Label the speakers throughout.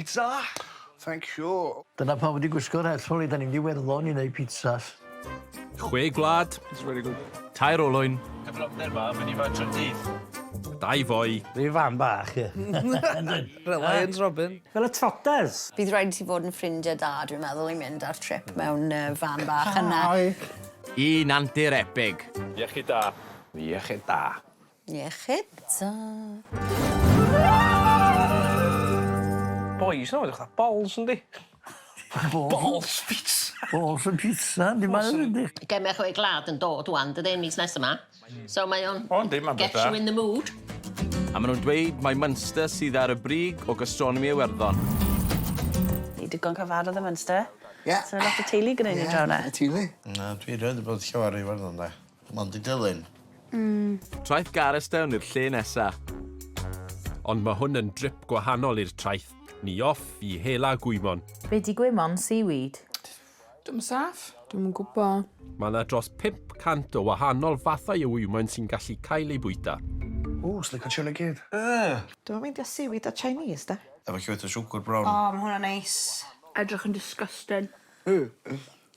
Speaker 1: Pizza! Thank you.
Speaker 2: Dyna pam wedi gwisgo'r het sori, da ni'n mynd i Werddon i neud pizzas.
Speaker 3: Chwe gwlad.
Speaker 1: It's very good.
Speaker 3: Tair olwyn.
Speaker 4: Cyflymder 'ma mynd i fod trwy'r dydd.
Speaker 3: Dau foi.
Speaker 2: Rhyw fan bach, ie.
Speaker 5: Reliant Robin.
Speaker 6: Fel y trotters.
Speaker 7: Bydd rhaid i ti fod yn ffrindiau da, dwi'n meddwl, i mynd ar trip mewn uh, fan bach yna.
Speaker 3: Un antur epig.
Speaker 4: Iechyd da.
Speaker 8: Iechyd da.
Speaker 7: Iechyd da.
Speaker 5: Boys no, edrych fatha balls yndi? Balls pizza.
Speaker 2: Balls and pizza, yndi ma'n yndi.
Speaker 9: Gemau chwe gwlad yn dod wan, dydyn, mis nesa 'ma. So mae o'n...
Speaker 4: O yndi, ma'n
Speaker 9: Gets you in the mood.
Speaker 3: A maen nhw'n dweud mai Munster sydd ar y brig o gastronomi Iwerddon.
Speaker 10: Ni digon cyfarwydd â Munster.
Speaker 11: Ie.
Speaker 10: So lot o teulu gyda ni draw 'na.
Speaker 11: Ie, teulu.
Speaker 12: Na, dwi rioed 'di bod llawer i Iwerddon 'de. Mond i Dulyn.
Speaker 10: Mm.
Speaker 3: Traeth Garristown yw'r lle nesa.
Speaker 13: Ond mae hwn yn drip gwahanol i'r traeth. Ni off i hela gwymon.
Speaker 10: Be 'di gwymon? Seaweed?
Speaker 14: Dwi'm yn saff. Dwi'm yn gwbo.
Speaker 13: Mae yna dros 500 o wahanol fathau o wymon sy'n gallu cael eu bwyta.
Speaker 1: Ww, swn licio trio nhw gyd.
Speaker 5: Yy.
Speaker 14: Dwi'm yn meindio seaweed a Chinese 'de.
Speaker 12: Efo llwyth o siwgr brown.
Speaker 14: O ma' hwnna'n neis.
Speaker 10: Edrych yn disgusting.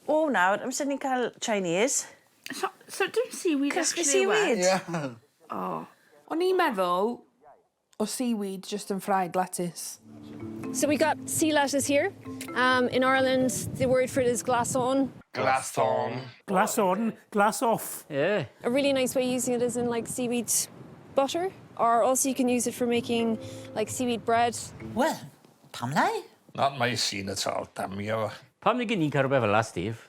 Speaker 10: O nawr, amser ni'n cael Chinese.
Speaker 14: So so dim seaweed
Speaker 10: Crispy
Speaker 14: actually yw e?
Speaker 10: seaweed.
Speaker 11: Ie.
Speaker 14: O. O'n i'n meddwl o seaweed just yn fried lettuce.
Speaker 10: So we got sea lettuce here. Um, in Ireland, the word for it is glass on.
Speaker 1: Glass on.
Speaker 6: Glass on, glass off.
Speaker 5: Ie.
Speaker 10: A really nice way of using it is in like seaweed butter, or also you can use it for making like seaweed bread.
Speaker 9: Wel, pam lai?
Speaker 4: Not my scene at all, damio fo.
Speaker 6: Pam nag 'yn ni'n cael rhywbeth fel 'a, Steve?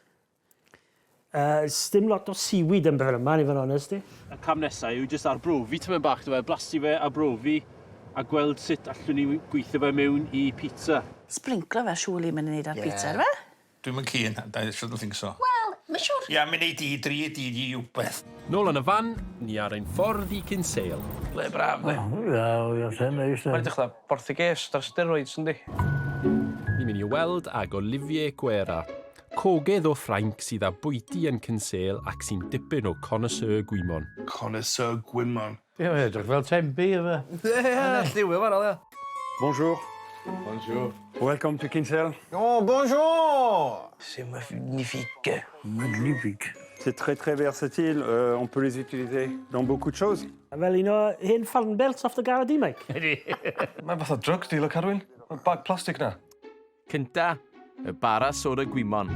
Speaker 6: Uh, Sdim lot o seaweed yn beth yma, i fod yn onest i.
Speaker 4: Y cam nesa yw jyst arbrofi tymed bach 'da fe, blasu fe, arbrofi, a gweld sut allwn ni gweithio fe mewn i pizza.
Speaker 10: Sprinklo fe surely mynd i neud ar pizza yeah. fe?
Speaker 4: Dwi'm yn keen, I shouldn't think so.
Speaker 9: Wel, ma' siŵr.
Speaker 4: Ia, mi nei di dri di di wbeth.
Speaker 13: Nôl yn y fan, ni ar ein ffordd i Kinsale.
Speaker 5: Le braf, le.
Speaker 2: Ie, ie, lle neis.
Speaker 5: Mae'n edrych fatha Portuguese ar steroids, yndi?
Speaker 13: Ni'n mynd i weld ag Olivier Guerra, cogydd o Ffrainc sydd â bwyty yn Kinsale ac sy'n dipyn o connoisseur gwymon.
Speaker 1: Connoisseur gwymon.
Speaker 2: Ie, mae'n edrych fel Tenby, efe.
Speaker 5: Ie, ie, lliwio wahanol, ie.
Speaker 1: Bonjour.
Speaker 8: Bonjour.
Speaker 1: Welcome to Kinsale.
Speaker 11: Oh, bonjour!
Speaker 5: C'est magnifique.
Speaker 2: Magnifique.
Speaker 1: C'est très très versatile, euh, on peut les utiliser dans beaucoup de choses.
Speaker 6: Fel un o hen farn belts off the garadi, Mike.
Speaker 5: Mae'n fatha drug dealer, Carwyn. Mae'r bag plastig na.
Speaker 3: Cynta, y bara soda gwymon.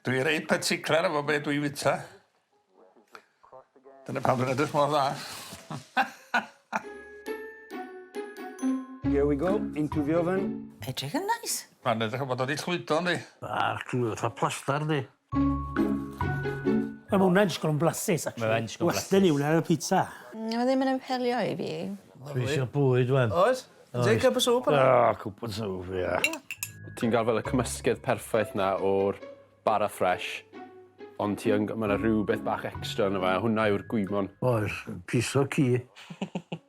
Speaker 4: Dwi reit particular efo be dwi fita. Dyna pam dwi'n edrych mor dda.
Speaker 1: Here we go, into the oven.
Speaker 9: Edrych yn neis.
Speaker 4: Mae'n edrych yn bod o 'di llwydo yndi?
Speaker 2: Bach, fatha plastar, di.
Speaker 6: Mae hwnna'n disgwyl yn blasus, actually.
Speaker 5: Mae fe'n disgwyl blasus.
Speaker 6: Well, yw hwnna ar y pizza.
Speaker 7: Mae ddim yn apelio i fi.
Speaker 2: Dwi eisiau bwyd, wan.
Speaker 5: Oes? Take cup of soup yna.
Speaker 2: O, cwp o soup, ie.
Speaker 8: Ti'n gael fel y cymysgedd perffaith 'na o'r bara ffresh, ond ti yn... ma' 'na rhywbeth bach extra yno fe, a hwnna yw'r gwymon.
Speaker 2: Oes, piso ci.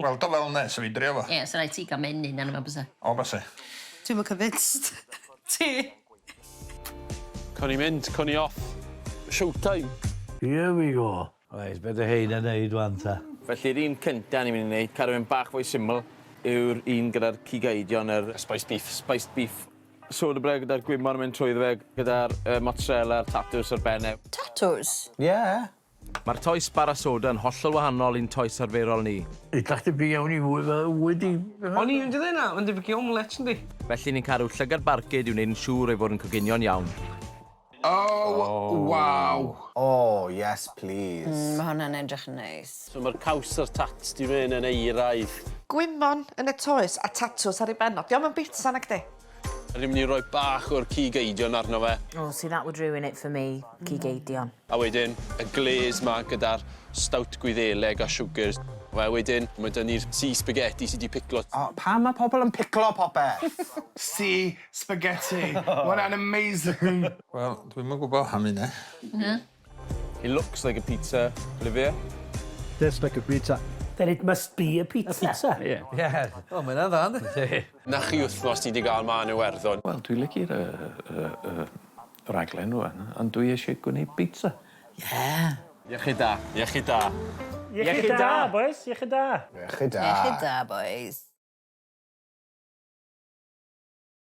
Speaker 4: Weld o fel 'ne, so fi drio fo.
Speaker 9: Ie, so rhaid ti gael menyn arno fo bysa.
Speaker 4: O, byse.
Speaker 10: Dwi'm yn convinced. Ti?
Speaker 8: Con i mynd, con i off. Showtime.
Speaker 2: Here we go. Reit, be dy hein yn neud wan ta?
Speaker 3: Felly'r un cynta ni'n mynd i wneud, cadw fe'n bach fwy syml, yw'r un gyda'r cig eidion, yr...
Speaker 8: Spiced beef.
Speaker 3: Spiced beef. Soda bread gyda'r gwymon yn mynd trwyddo fe, gyda'r uh, mozzarella a'r tatws ar ben e.
Speaker 7: Tatws?
Speaker 11: Ie. Yeah.
Speaker 3: Mae'r toes bara soda yn hollol wahanol i'n toes arferol ni.
Speaker 2: Edrych debyg iawn i fwy fel wedi...
Speaker 5: O'n i'n mynd i ddweud na, mae'n debyg i omelette, yndi?
Speaker 3: Felly ni'n cadw llygad barcud i wneud yn siŵr ei fod yn coginio'n iawn.
Speaker 1: Oh, wow.
Speaker 11: Oh, yes, please.
Speaker 7: Mm, mae hwnna'n edrych yn neis.
Speaker 8: So mae'r caws a'r tats di mynd yn euraidd.
Speaker 14: Gwymon yn y toes a tatws ar ei ben o. Dio'm yn bitsa nagdi?
Speaker 8: Rydyn mynd i roi bach o'r cig eidion arno fe.
Speaker 10: Oh, see that would ruin it for me, cig eidion.
Speaker 8: A wedyn y glaze 'ma gyda'r stout Gwyddeleg a siwgr. A wedyn mae 'da ni'r sea spaghetti sy 'di piclo.
Speaker 11: O, pam mae pobl yn piclo popeth?
Speaker 1: Sea spaghetti. What an amazing...
Speaker 4: Wel, dwi'm yn gwybod am hynna.
Speaker 9: Na.
Speaker 3: It looks like a pizza, Olivier.
Speaker 2: Tastes like a pizza.
Speaker 6: Then it must be a pizza. A pizza.
Speaker 5: Ie. Yeah. O, mae hynna'n dda, yndi?
Speaker 8: 'Na chi wythnos ni 'di ga'l 'ma yn Iwerddon.
Speaker 12: Wel, dwi'n licio'r yy yy yy raglen rŵan, ond dwi eisiau gwneud pizza.
Speaker 9: Ie.
Speaker 3: Iechyd da.
Speaker 8: Iechyd da.
Speaker 6: Iechyd da, boys. Iechyd da.
Speaker 11: Iechyd da.
Speaker 7: Iechyd da, boys.